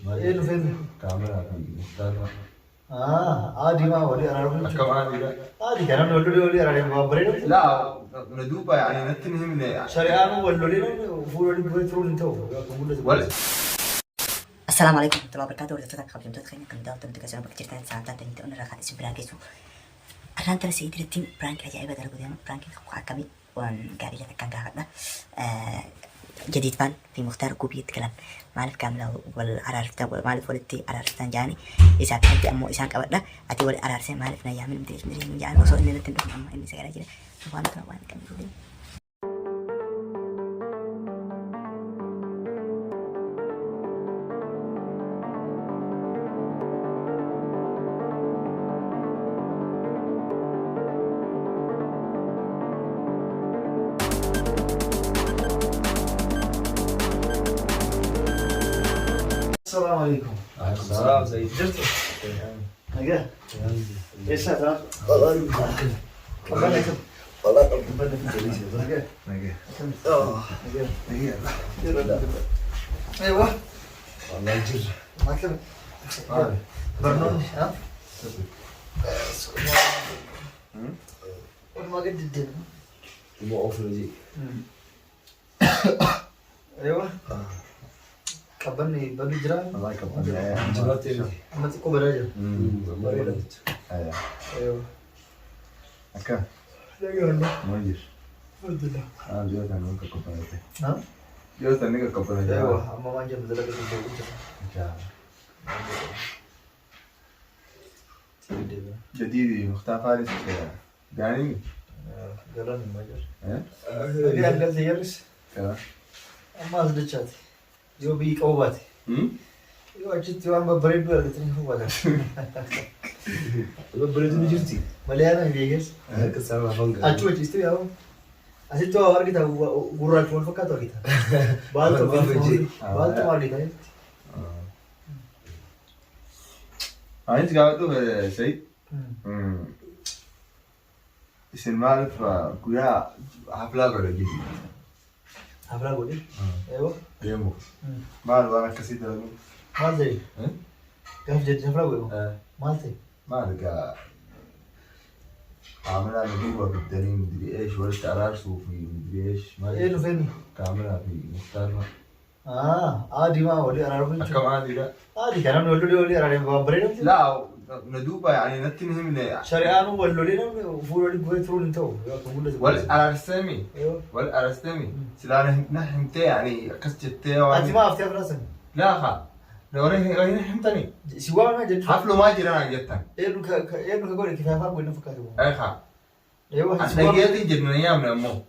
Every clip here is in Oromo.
Eenyu feetu? Kaameraa fi muktaarra. Aadii maa walii araaramu Akkam jechuudha. aadiidha. Aadii kan namni wal lolee walii araarame waan bareedaa miti. Laa na duuba yaani natti hin himne. Shari'aan wal lolee namni fuula walii bu'ee turuun hin ta'u. Akka mul'atu. Wal Assalaamu alaikum warahmatullahi wabarakatuh. Hordoftoota kabajamtoota keenya kan daawwattoota keessan bakka jirtan sagantaan ta'anii ta'uun irraa kan isin biraa geessu. Arraan tana Sa'iid irratti piraank ajaa'ibaa dalaguu deema. Piraankiin kun akkamii waan gaarii illee takkaan gaafadha. Jadiid faan fi Muktaar gubiitti galan maaliif kaamila wal araarsitan maaliif walitti araarsitan jaani isaa fi abdi ammoo isaan qabadha. Ati wal araarsee maaliif na yaamin miti miti jaan osoo inni natti hin dhufne amma inni sagalee jira. Waan kana waan qabdu. Assalamu alaikum. Salaam Sa'iid. Jirtu? Nagaa? Eessaa ta'a? Qabbanna kam? Nagaa? Nagaa. Nagaa? Eewwa. Wallahi jirra. Akkam? Maali? Barnoonni haa? Walumaa gadi deddeebiin. Dhuma of na jee. Eewwa. Qabbanni baduu jira. Wallahi qabbanni. Amma xiqqoo badaa jira. Bareeda. Eewwa. Akka Nagaa wallah. maal jirra? Alhamdulillah. Ah, dhiyoo tan ni qaqqabbanate. Haa? Dhiyoo tan ni qaqqabbanate. Eewwa amma waan jennu dalaga deddeebiin jira. Jadiidi Muktaar Faaris gaanii. Galaan hin majar. Eh? Nagaan galte jarris Kara. amma as dachaati. Yoo biyyi qabu baate. Hmm? Yoo achitti waan babbareedduu argatanii hubatan. Babbareedu ni jirti. Malee yaada biyya keessa. Akka isaan afaan gahaa. Achuma ciistee yaa'u. Asitti waa argita gurraacha wal fakkaatu argita. Baaltu baaltu argita. Anis gaafadhu Sa'iid. Isin maaliif guyyaa haflaa godha jiddi? Haflaa godhe. Eewwa. Deemu. Maal waan akkasii dalagu? Maal ta'e? Gaaf jedhi haflaa godhe. Maal ta'e? Maal egaa kaameraa nu duuba fiddanii midiri eesh walitti araarsuu fi midiri eesh maal Eenyu feenu? kaameraa fi muktaar Aadii maa walii araaramu jechuudha. Akkam aadiidha? Aadii kan namni wal lolee walii araarame waan bareedaa miti. Laa na duuba yaani natti hin himne. Shari'aan wal lolee namni fuula walii bu'ee turuun hin ta'u. Yoo akka mul'atu. Wal araarsitemi Yoo. wal araarsitemi silaa na himtee yaani akkas jettee waan. Ati maa haftee afraasan? Laa haa. Na himtani. Si waamna jechuudha. Haflumaa jiran jettan. Eenyu ka godhe kifaafaa godhe fakkaatu. Ee haa. Yoo An dhageetiin jedhu na yaamne ammoo.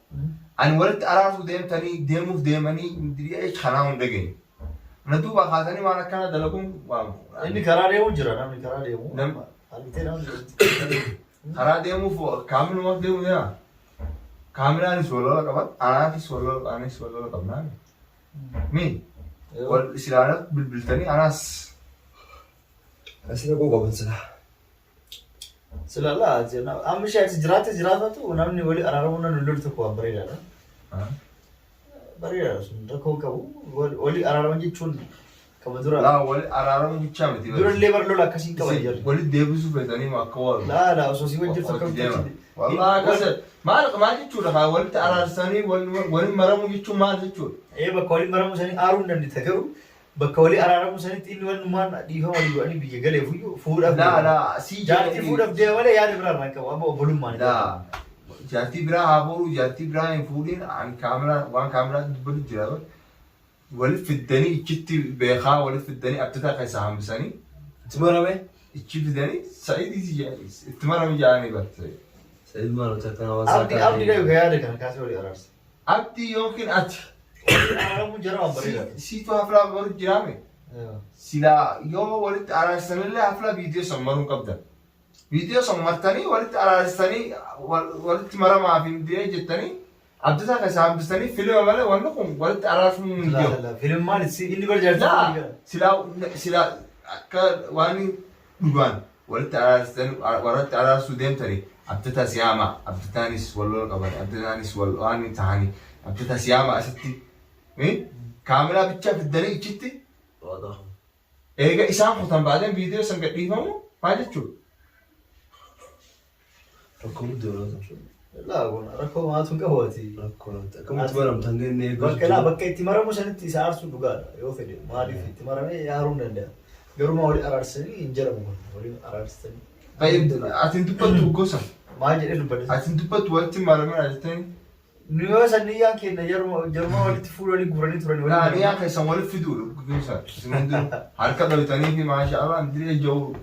Ani walitti araarsuu deemtanii deemuuf deemanii diriyee kanaa hin dhageenye. Na duuba kaasanii waan akkana dalaguun waan. Inni karaa deemu jira namni karaa deemu. Argitee namni Karaa deemuuf kaamilumaaf deemu jira. Kaamilaanis wal lola qaban anaafis wal lola anis wal lola qabnaa. Mi wal silaanaf bilbiltanii anaas. Asirra koo qaban silaa. Sila laa jenna amma ishee achi jiraate jiraatatu namni wali araaramuu namni lolu tokko waan bareedaadha. Bareedaadha sun rakkoo hin qabu. Wali araaraman jechuun kama dura. Laa wali araaramuu bichaa miti. Dura illee bar lola akkasii hin qaban jarri. Wali deebisuu feetanii akka wal. Laa laa osoo si wajjin jirtu akkamitti achi. Wallaahi akkas maal maal jechuudha kaa walitti araarsanii waliin maramuu jechuun maal jechuudha. Ee bakka waliin maramuu sanii aaruu hin dandeetta garuu Bakka walii araaramuu sanitti inni wannummaan dhiifama walii godhanii biyya galeefuyyuu fuudhaaf Laa deema. laa sii Jaartii jedhanii- fuudhaaf deema malee yaada biraa irraa hin qabu. Amma obbolummaan. Laa jaartii biraa haa fuudhu jaartii biraa hin fuudhin ani kaameraa waan kaameraa dubbatu jira bar. Wali fiddanii ichitti beekaa wali fiddanii abdataa keessaa hambisanii Itti marame? ichi fidanii sa'idii itti marame jedhanii bar. Sa'id maal hojii akkana waan Abdi abdi dhayu yaada kana kaasee walii araarsa. Abdii yookiin ati Walii araaramuun jara waan bareedaadha. siitu haflaa baru jiraame silaa yoo walitti araarsanillee hafla viidiyoo san maruu qabdan. Viidiyoo san martanii walitti araarsanii walitti maramaa fi diree jettanii abdataa keessaa hambistanii filima malee wanni kun walitti araarsuun hin jiru. Laa film maali si inni bar jaartii Laa walii gala. silaa silaa akka waan dhugaan walitti araarsitanii walitti araarsuu deemtanii abdataa siyaamaa abdataanis wal lola qaban abdataanis wal waan tahanii abdataa siyaamaa asitti kaameraa bichaa fiddanii ichitti Waadaa. Eega isaan kutan baadeen viidiyoo san gadhiifamu maal jechuudha? Rakkoo guddaa laata. Laa kun rakkoo maatu hin qabu ati. Rakkoo laata. Akkamitti maramta hanga inni eeguu Bakka laa bakka itti maramu sanitti isa aarsuu dhugaadha yoo fedhe maaliif itti maramee yaaruu hin danda'a. Garuu waliin araarsanii hin jedhamu kun waliin araarsanii. Ati hin dubbattu gosa. Maal jedhee dubbadhe? Ati hin dubbattu walitti maramina jettanii. Nu yoo san niyyaan keenya jaruma jaruma walitti fuudhanii guuranii turanii waliin Laa niyaa maramanii. keessan walitti fiduudha gosa. Isin hundinuu harka dhoytanii fi maasha Allah diree jiru.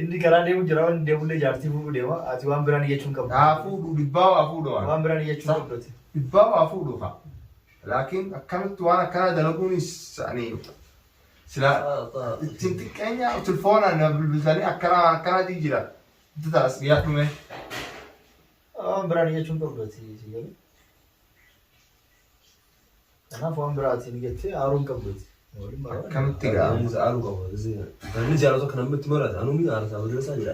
Inni karaa deemu jira waan deemullee jaartii fuudhuu deema ati waan biraan iyyachuu hin qabdu. Haa fuudhu dhibbaa waa fuudhu waan. Waan biraan iyyachuu hin qabdu ati. Dhibbaa waa fuudhu haa. Laakiin akkanatti waan akkanaa dalaguunis ani sila ittiin xiqqeenya tilfoonaan na bilbiltanii akkanaa waan akkanaatii jira. Itti taas dhiyaadhume. Waan biraan iyyachuu hin qabdu ati si galee. Kanaaf waan biraatiin jettee aaruu hin qabdu ati. Waliin maraa. Akkamitti gaa? Inni aaruu qaba. Namni jaalatu akka namatti marata. Anuu ni aarsa. Abdii isaa jira.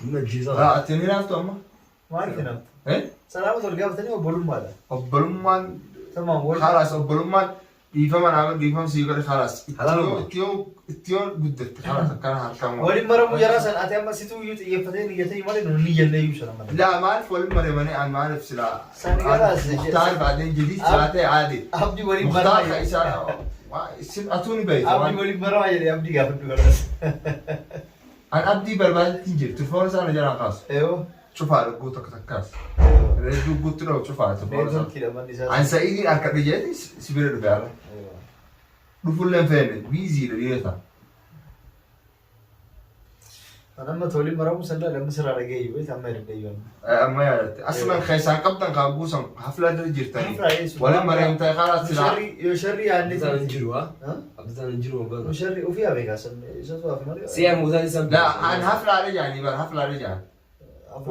Inni ajjeesaa. Ati ni raaftu amma? Maal kanaaf? Eh? Salaama tol gaafatanii obbolummaadha. Obbolummaan Tamam wal khalaas obbolummaan dhiifama naa dhiifama sii godhe khalaas. Halaaluma. Itti yoo itti yoo guddatte khalaas akkana harkaan waa. waliin maramuu jaraa san ati amma situu iyyuu xiyyeeffatee niyyatee malee nu niyyannee iyyuu sana malee. Laa maaliif waliin maramanii an maaliif silaa Sani galaas Muktaar baadeen jadii silaa ta'e aade. Abdii waliin Muktaar maramaa ka isaa waa isin atuu ni beekta Abdii waan. waliin maramaa jedhee abdii gaafadhu galaas. An abdii barbaadetti hin jiru telefoona isaa na jalaa kaasu. Eewoo. Cufaa lubbuu tokko takkaas. Reedduu guutti dhawu cufaa telefoona isaa. Neetworkiidha manni isaa. An sa'iidiin harka dhiyeeti si bira dhufe ala. Eewoo. Dhufullee hin feene biiziidha dhiyeeta. An amma waliin maramuu san laala amma sirraa dhaga'ee beekta amma erga iyyuu. Amma yaadatte. Asuma keessaan qabdan kaa guusan hafla irra jirtanii. Hafla eessu? Waliin mari'amtee karaa silaa. Yoo sharri yaadne. Abditaan hin jiru haa. Ha? Abditaan hin jiru Yoo waggaa. sharri ofii haa beekaa san isatu hafe malee. Si'a mutaan isaan. Laa an haflaalee jaanii bara haflaalee jaanii.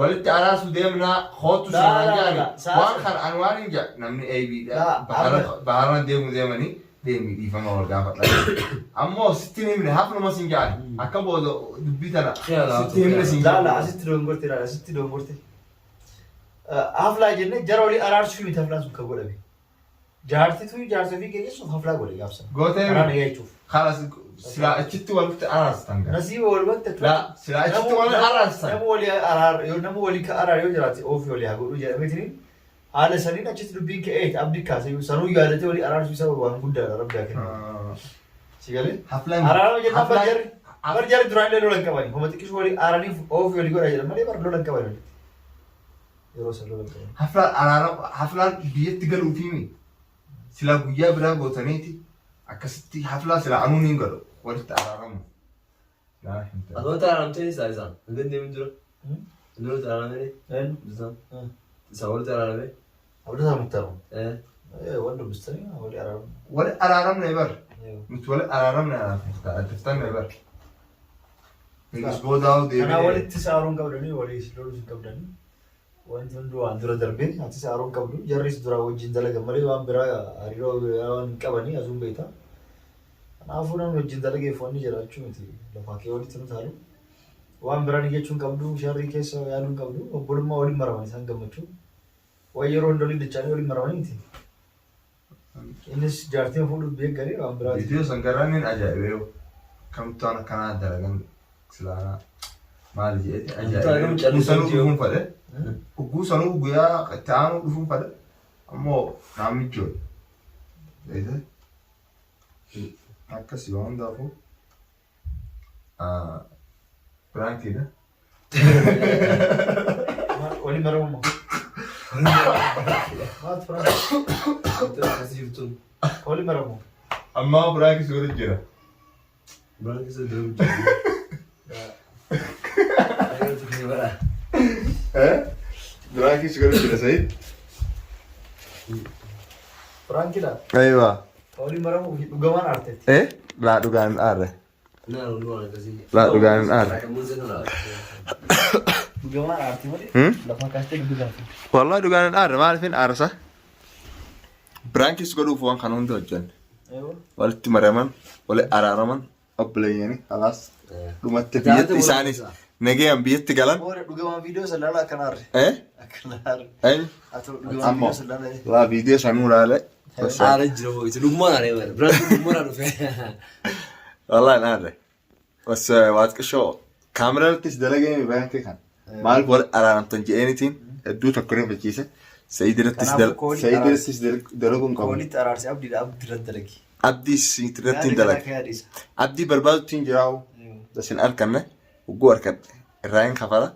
Walitti araarsuu deemnaa kootu Laa, seenaa laa, jaanii. laa, sa'a Waan sana. kana an waan hin jaa namni eebiidha. Laa, amma- Baharaan deemu deemanii deemi dhiifama wal gaafadha. Ammoo sitti hin himne hafnuma sin jaani. Akka booda dubbii tana Khiyaala, sitti himne sin Laala jaani. asitti dongorte laala asitti dongorte. Haflaa jennee jara walii araarsuu miti haflaan sun kan godhame. Jaartitu jaarsa ofii geessuuf haflaa godhe gaafsa. Gootee Karaa nagaa jechuuf. Kalas silaa achitti walitti araarstan gaa. Nasiiba walumatti Laa silaa achitti walitti araarstan. Nama walii araar yoo nama walii ka araar yoo jiraate ofii walii haa godhuu jedhameetiin haala saniin achitti dubbiin ka'ee abdii kaasee sanuu yaadatee walii araarsuu isaa waan guddaadha rabbi haa kennu. Si galee? Haflaan Araarama jennaan haflaan- barjarri barjarri duraan illee lola hin qabani. Homa xiqqishu walii aaraniif ofii walii godha jedhan malee bar lola hin qabani walitti. Yeroo san lola hin qabani. Haflaan araara haflaan biyyatti galuufi silaa guyyaa biraa gootaniiti akkasitti haflaa silaa anuun hin godhu walitti araaramu. Laa hin ta'u. Ati araaramtee isaa isaan. Hin deemin dura. Inni walitti araaramee. Eenyu? Isaan. Isaan walitti araaramee. Abdataa Muktaar. Eh. Wal dubbistanii walii araaramu. Wali araaramne bar. Nuti wali araaramne anaaf muktaar addiftanne bar. Innis boodaa'u Kanaa deebi'ee. walitti saaruun qabdanii walii loluu hin qabdanii. Wanti hunduu waan dura darbee ati saaruun qabdu jarris dura wajjin dalagan malee waan biraa hariiroo biraa waan hin qabanii asuun beekta. Kanaafuu namni wajjin dalageef wanni jiraachuu miti lafaa kee walitti nu taalu. Waan biraan iyyachuun qabdu sharrii keessa yaaduu hin qabdu obbolummaa waliin maraman isaan gammachuu. Waan yeroo hunda waliin dachaanii waliin maramanii miti. Innis jaartiin fuudhuuf beekaree waan biraati. Viidiyoo san garaan inni ajaa'ibee kamtu waan akkanaa dalagan silaanaa maali jedhee Akkamtu ajaa'ibee callisee sanuu jiru. dhufuun fadhe ugguu sanuu guyyaa itti aanu dhufuun fadhe ammoo naan mijoon akkasii waan hundaafuu piraankiidha. Waliin maramummaa. Maaltu piraanki? Akkasii jirtuun. Waliin maramu. Ammaa piraankii si godhu jira. Biraan keessa deemu jiru. Piraankii si godhu jira Sayid. Piraankiidha. Aywa. Waliin maramuu fi dhugamaan aarteetti. Eh? Laa dhugaan hin aarre. Naa nu waan akkasii. Laa dhugaan hin aarre. Dhugamaan aarti malee lafaa kaastee dubbii gaafte. Wallahi dhugaan hin aarre maaliif hin aarsa? Piraankii si godhuuf waan kana hunda hojjenne. Walitti maraman, walitti araaraman, obboleeyyanii halaas dhumatti biyyatti isaanis nagayaan biyyatti galan. Moora dhugamaan viidiyoo san laala akkana aarre. Eh? Akkana aarre. Eenyu? Haa ta'u dhugamaan Ammoo viidiyoo san laala. laa viidiyoo sanuu laale. Aara jira moo itti dhugummaan aaree bara. Biraan dhugummaan dhufe. Wallahi hin aarre. Bas waa xiqqishoo kaameraa irrattis dalagee birankii kan. Maal wal araaramtan je'eenitiin hedduu tokko rifachiise. Sa'iid irrattis Kanaafuu koolii Sa'iid irrattis dalaguu hin qabu. Koolitti araarsi abdiidha abdii irratti dalagi. Abdiis irratti hin dalage. Yaada isa. Abdii barbaadutti hin jiraa'u. Isin arkanne hogguu arkadhe irraa hin kafala.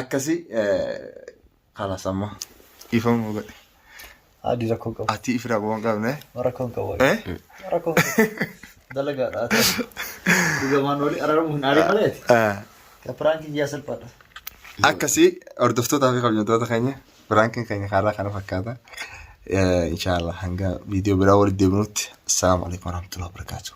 Akkasi kalas amma dhiifama godhe. Adii rakkoo qabu. Ati ifira qabu hin qabne. Rakkoo hin qabu. Eh? Rakkoo hin qabu. Dalagaadha. Dhugamaan olii araaramu hin aarii malee ati. Ka piraankiin yaa salphaadha. Akkasii hordoftootaa fi kabajamtoota keenya piraankiin keenya karaa kana fakkaata. Inshaallah hanga viidiyoo biraa walitti deebinutti. Assalaamu alaikum warahmatullahi wabarakatuh.